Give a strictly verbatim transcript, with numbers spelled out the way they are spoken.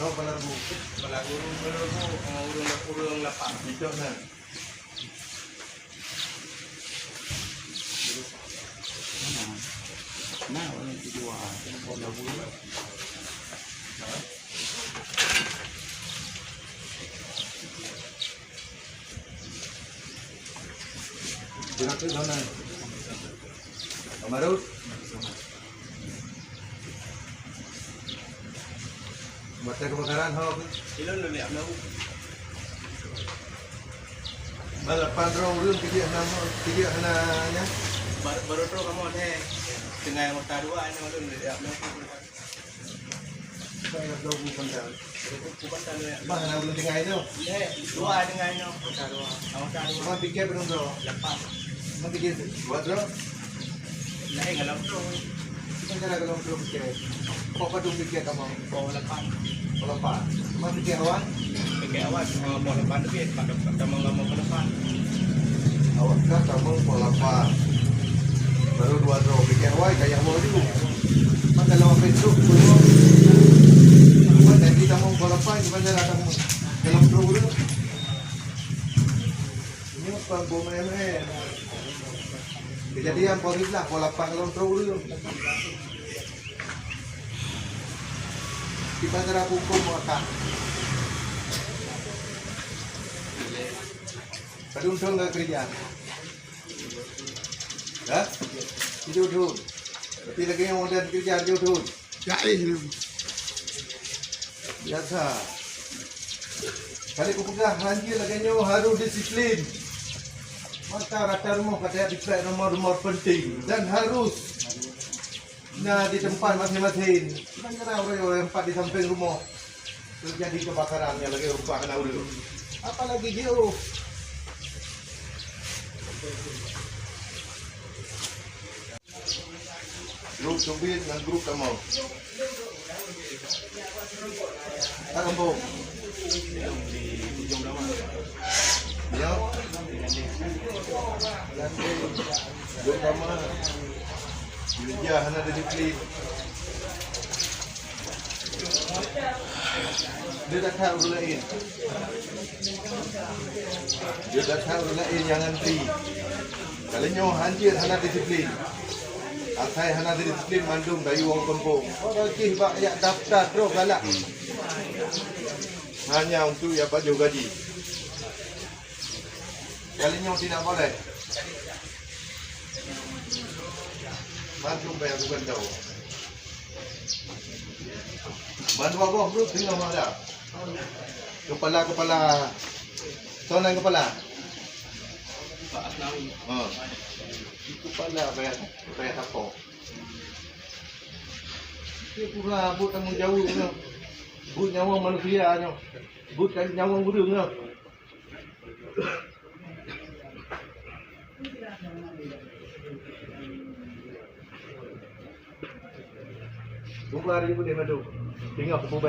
Kau pala rubu. Pala guru, pala rubu, eh, ureueng, ureueng lapang. Icok na. Nah, orang kedua. Pala rubu. Gerak ke sana. Kamarut. Mata kebakaran ho ke? Ilôn lôn liak meunurot. Balapan droe ureueng tiga nama, tiga hana nya. Baru, baru terus kamu ada. Tengah yang mata dua, ini ulôn liak meunurot. Bah, na ureueng tinggai nyoe. Dua tinggai nyoe. Cuma pikée padum droe? Lapan. Cuma pikée dua droe? Lain dalam droe. Cuma cara dalam droe pikée. Kok padum pikée kamoe? Pokok lapan. Pokok lapan. Cuma pikée awai? Pikée awai, cuma pokok lapan lebih. Pada kamoe kamoe ke depan. Awak kan kamoe pokok lapan. Baru dua droe. Pikée awai, kayak awai dulu. Maka lewat Facebook, belum. Cuma jadi kamoe pokok lapan, cuma cara kamoe. Dalam droe dulu. Ini bukan bom M M. Kejadian polis lah, bola pang lôn trok ureueng. Kita cara hukum akan. Padum thôn ka keureuja? Hah? Tujoh thôn. Tapi lagèe nyang modern keureuja tujoh thôn. Gaéh nyoe. Biasa. Kali kupeugah hanjeuet lagèe nyoe harôh disiplin. Maka rata rumoh ka tajak diprek nomor-nomor penting dan harus na di tempat masing-masing. Sementara ureueng-ureueng pat di sampéng rumoh teujadi keubakaran nyang lagèe rupa hana ureueng. Apalagi jiôh. Grup teubiet ngon grup kamoe. Ka kampung. Ya. Grup kamoe. Gereja hana disiplin. Dia dah that ureueng laén. Dia dah that ureueng laén nyang antri. Kalau nyoe hanjeuet hana disiplin. Asai hana disiplin mandum tayue wong kampung. Orang jih bak jak daftar droe galak. Hanya untuk jak pajoh gaji. Kali nyoe tidak boleh. Bantu bayar bukan jauh. Ban dua boh grup singoh ada. Kepala-kepala. Soe nan kepala? Pak Asnawi. Ha. Kepala bayar, bayar sapo. Dia pura buet tanggung jawab nyoe. Buet nyawa manusia nyoe. Buet nyawa ureueng nyoe. Bubar ibu dia madu. Tinggal kubu